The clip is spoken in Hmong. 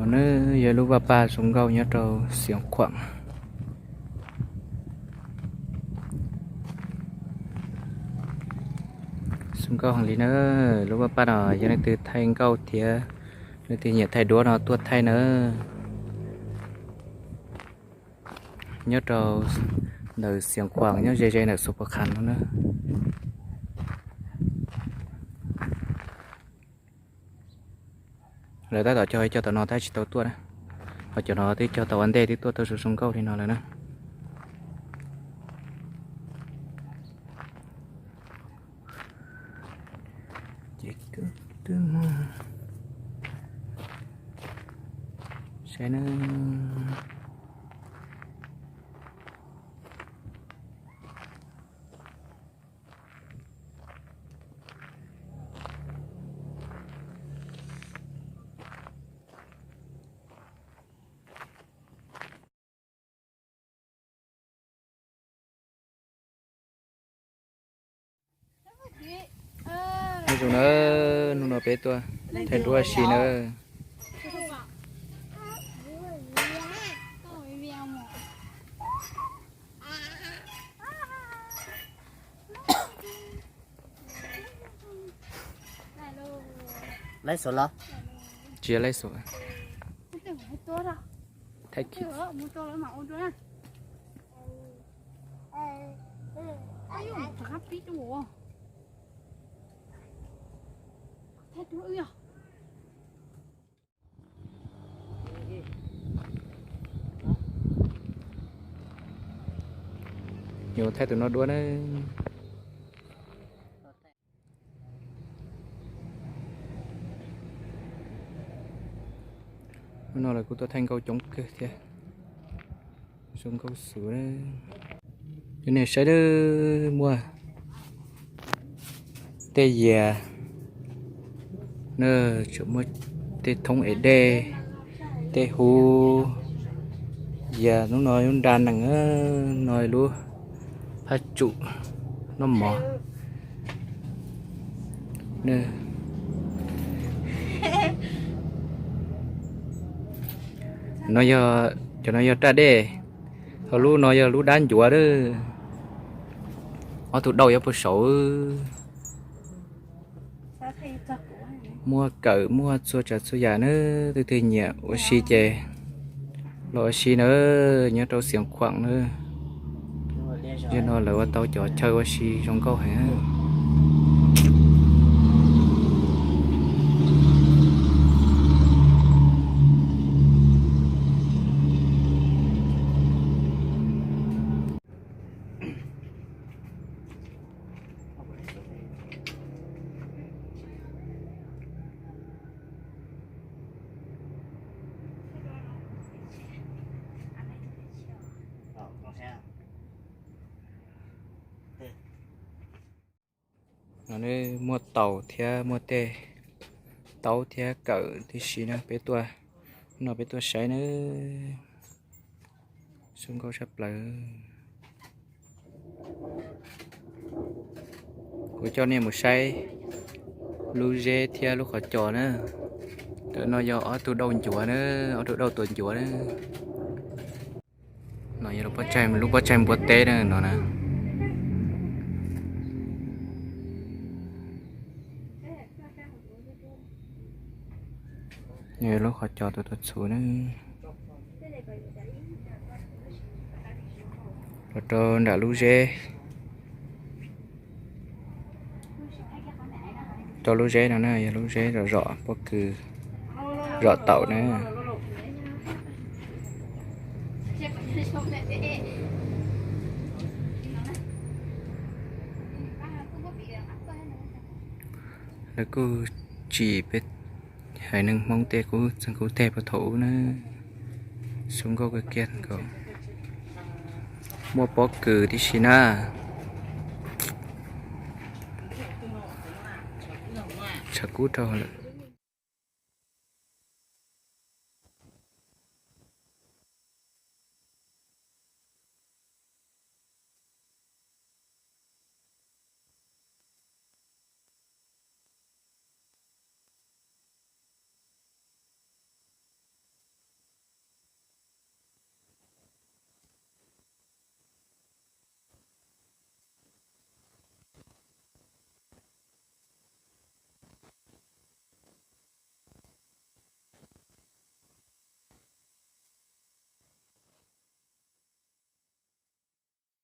No yog lub vaj paj zoo nkauj nyob rau Xeev Khuam. Zoo nkauj heev li na. Lub vaj paj no yog leej twg thaij nkauj thiab leej twg nyiam thaij duab no tuaj thaij na. Nyob rau ntawm Xeev Khuam, nyob ze ze ntawm Xus Pos Khas no na. Lawv tab tom cog cog tom no tab tsis tau tuaj na. Ho cov no twb cog tau ua ntej twb tuaj tau zoo zoo nkauj li no lawm na. Ces twb twb muaj saib na. Nyob zoo na, hnub no peb tuaj thaij duab si na. Laib xov los? Tsis yog laib xov. Thaij kis. Yuav thaij tus no dua na. Hnub no lawv kuj tuaj thaij nkauj coob kawg thiab. Zoo nkauj xwb. Cov niag saib, muaj tej yias na, tseem muaj tej thoob es dej, tej hub. Yias hnub no yuav nra nees, no lub phab tsum noj mov. No yog, cov no yog raj dej, ho lub no yog lub dab ncuav. Ob tug dauj yuav puag saud. Muaj kawm muaj txhua tsav txhua yam na, leej twg nyiam ua si ces los ua si na, nyob rau Xeev Khuam na. Yog no lawv ua tau cov chaw ua si zoo nkauj heev. No muaj taus thiab muaj tej taub thiab kawm tib si na, peb tuaj, no peb tuaj saib na. Zoo nkauj tshaj plaws. Kuv coj nej mus saib lub zeb thiab lub qhov cos na. Ntawm no yog ob tug dauj ncuav na, ob tug dauj tuav ncuav na. No yog lub pob tsaig, lub pob tsaig npua teb na no na. Yog lub qhov cos tus tuav txhuv na. Los rau nram lub zeb. Rau lub zeb no na yog lub zeb zom zom pob kws, zom taum na. Lawv kuj tsim peb haiv neeg Hmoob tej kub txeeg kub teg puag thaum ub na. Zoo nkauj kawg kiag nkaus. Muaj pob kws tib si na. Tshav kub rau lawm.